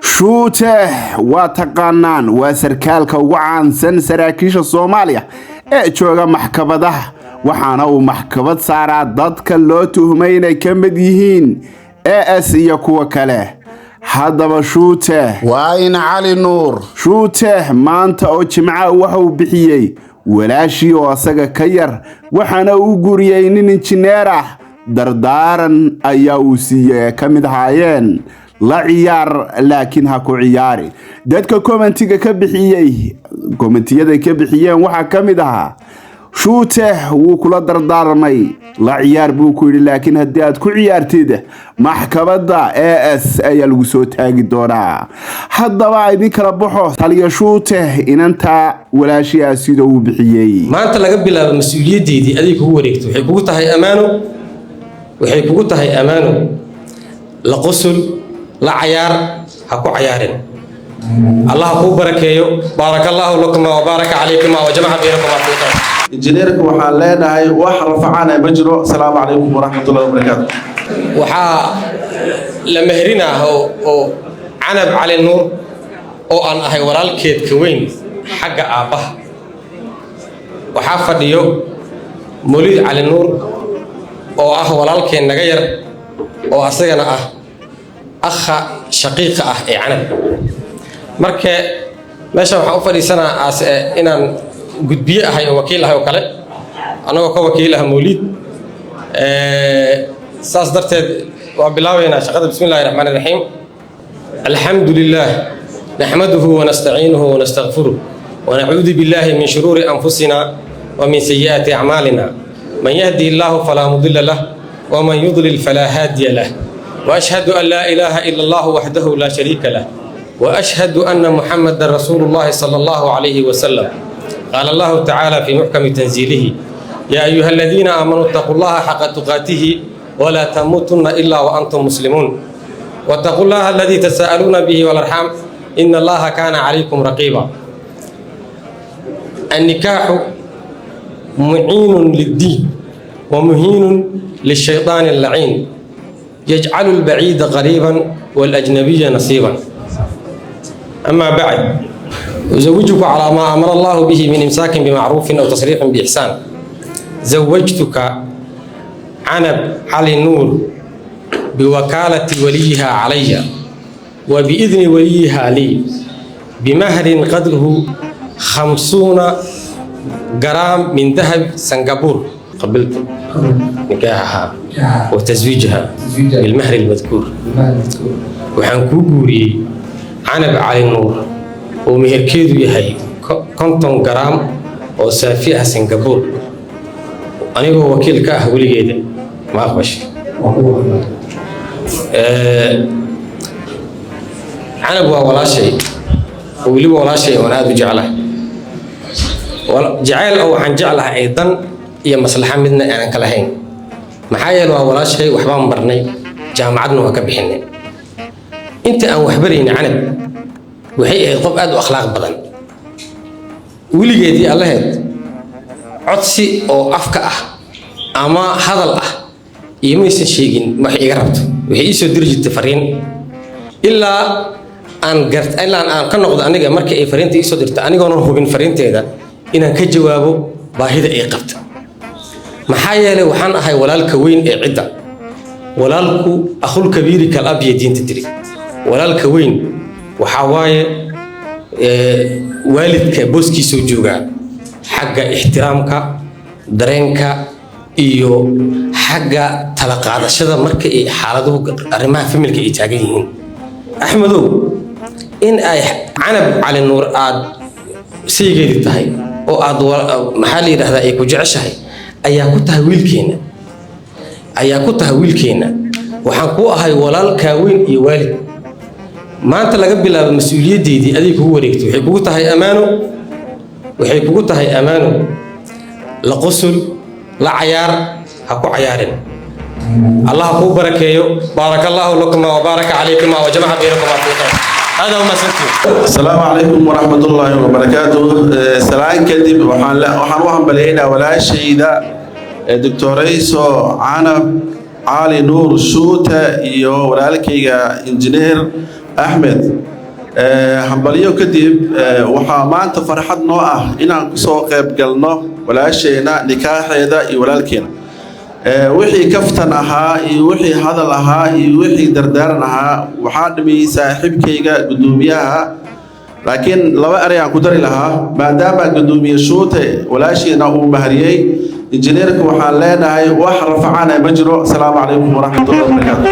Shuute waa taqaanaan, waa sarkaalka ugu caansan saraakiisha Soomaaliya ee jooga maxkamadaha, waxaana uu maxkamad saaraa dadka loo tuhmay inay ka mid yihiin AS iyo kuwa kale. Haddaba Shuute waa in Cali Nuur. Shuute maanta oo Jimca waxa uu bixiyey walaashii oo asaga ka yar, waxaana uu guriyey nin injineer ah. Dardaaran ayaa uu siiyey ka mid ahaayeen: "La ciyaar, laakiin ha ku ciyaari." Dadka commentiga ka bixiyey, commentiyada ka bixiyeen waxaa ka mid ahaa: "Shuute wuu kula dardaarmay, la ciyaar buu ku yidhi, laakiin haddii aad ku ciyaartid maxkamadda AS ayaa lagu soo taagi doonaa." Haddaba idin kala baxo taliya Shuute inanta walaashii sida uu bixiyey. Maanta laga bilaabo mas-uuliyaddeydii aday kugu wareegto. Waxay kugu tahay ammaano, waxay kugu tahay ammaano. La qosul, la cayaar, ha ku cayaarin. Allah kuu barakeeyo. Baaraka Allaahu lakuma wa baaraka calaykuma wa jamaca baynakuma fi khayr. Injineerka waxaan leenahay wax rafacana ma jiro. Asalaamu calaykum waraxmatullahi wabarakaatu. Waxaa la meherinaa oo Canab Cali Nuur oo aan ahay walaalkeedka weyn xagga aabbaha. Waxaa fadhiyo Moliid Cali Nuur oo ah walaalkeen naga yar oo asagana ah akha shaqiiqa ah ee Canab. Marka meeshan waxaan u fadhiisanaa aas inaan gudbiye ahay oo wakiil ahay oo kale, annagoo ka wakiil ah Mawliid. Saas darteed waan bilaabaynaa shaqada. Bismi Illahi Raxmaan Raxiim. Alxamdu lilah naxmaduhu wanastaciinuhu wanastakfiruh wanacuudu billahi min shuruuri anfusina ومن سيئات أعمالنا. من يهدي الله فلا مضل له ومن يضلل فلا هادي له، وأشهد أن لا إله إلا الله وحده لا شريك له، وأشهد أن محمدا رسول الله صلى الله عليه وسلم. قال الله تعالى في محكم تنزيله: يا أيها الذين آمنوا اتقوا الله حق تقاته ولا تموتن إلا وأنتم مسلمون، واتقوا الله الذي تساءلون به والأرحام إن الله كان عليكم رقيبا. النكاح معين للدين ومهين للشيطان اللعين، يجعل البعيد قريبا والأجنبي نصيبا. أما بعد، أزوجك على ما أمر الله به من إمساك بمعروف أو تسريح بإحسان. زوجتك عنب علي نور بوكالة وليها علي وبإذن وليها لي بمهر قدره 50 جرام من ذهب سنغافور. قبلت نكاحها وتزويجها بالمهر المذكور. Waxaan kuu guuriyey Canab Cali Nuur oo meherkeedu yahay 50 garaam oo saafi ah Singabuur, anigoo wakiil ka ah weligeeda. Ma aqbashay? Canab waa walaashay oo weliba walaashay oon aada u jeclahay. Jacayl oo waxaan jeclahay ay dan iyo maslaxa midna aanan ka lahayn. Maxaa yeele, waa walaashay, waxbaan barnay, jaamacadna waa ka bixinay. Inta aan waxbarayna, Canab waxay ahayd qof aad u akhlaaq badan. Weligeedii allaheed codsi oo afka ah ama hadal ah iimaysan sheegin wax iga rabto. Waxay ii soo diri jirtay fariin ilaa aan gart, ilaa aan ka noqdo aniga markii ay fariinta ii soo dirto, anigoonan hubin fariinteeda, inaan ka jawaabo baahida ay qabta. Maxaa yeelay, waxaan ahay walaalka weyn ee cidda. Walaalku akhul kabiiri kal abya diinta tiri. Walaalka weyn waxaa waaye waalidka booskiisuu joogaa xagga ixtiraamka, dareenka iyo xagga tala qaadashada marka ay xaaladuhu arrimaha familka ay taagan yihiin. Axmedow, in ay Canab Cali Nuur aad saygeedii tahay oo aad maxaa la yidhahdaa ay ku jeceshahay ayaa ku tahay wiilkeenna, ayaa ku tahay wiilkeenna. Waxaan kuu ahay walaalkaa weyn iyo waalid. Maanta laga bilaabo mas-uuliyaddeydii aday kugu wareegto. Waxay kugu tahay ammaano, waxay kugu tahay ammaano. La qosul, la cayaar, ha ku cayaarin. Allah kuu barakeeyo. Baaraka Allaahu lakuma wa baaraka calaykuma wa jamaca baynakuma fi khayr. Hada huma santu. Asalaamu calaykum waraxmatullaahi wabarakaatuh. Salaan kadib, waxaan u hambalyaynaa walaashayda. Doctorayso Canab Cali Nuur Shuute iyo walaalkayga Injineer Axmed. Hambalyo kadib, waxaa maanta farxad noo ah inaan kusoo qayb galno walaasheena nikaaxeeda iyo walaalkeena. Wixii kaftan ahaa iyo wixii hadal ahaa iyo wixii dardaaran ahaa waxaa dhimiyey saaxiibkayga guddoomiyaha, laakiin laba erey aan ku dari lahaa. Maadaama guddoomiye Shuute walaashiina uu mahriyey injineerka, waxaan leenahay wax rafacana ma jiro. Asalaamu calaykum waraxmatullahi wabarakaatu.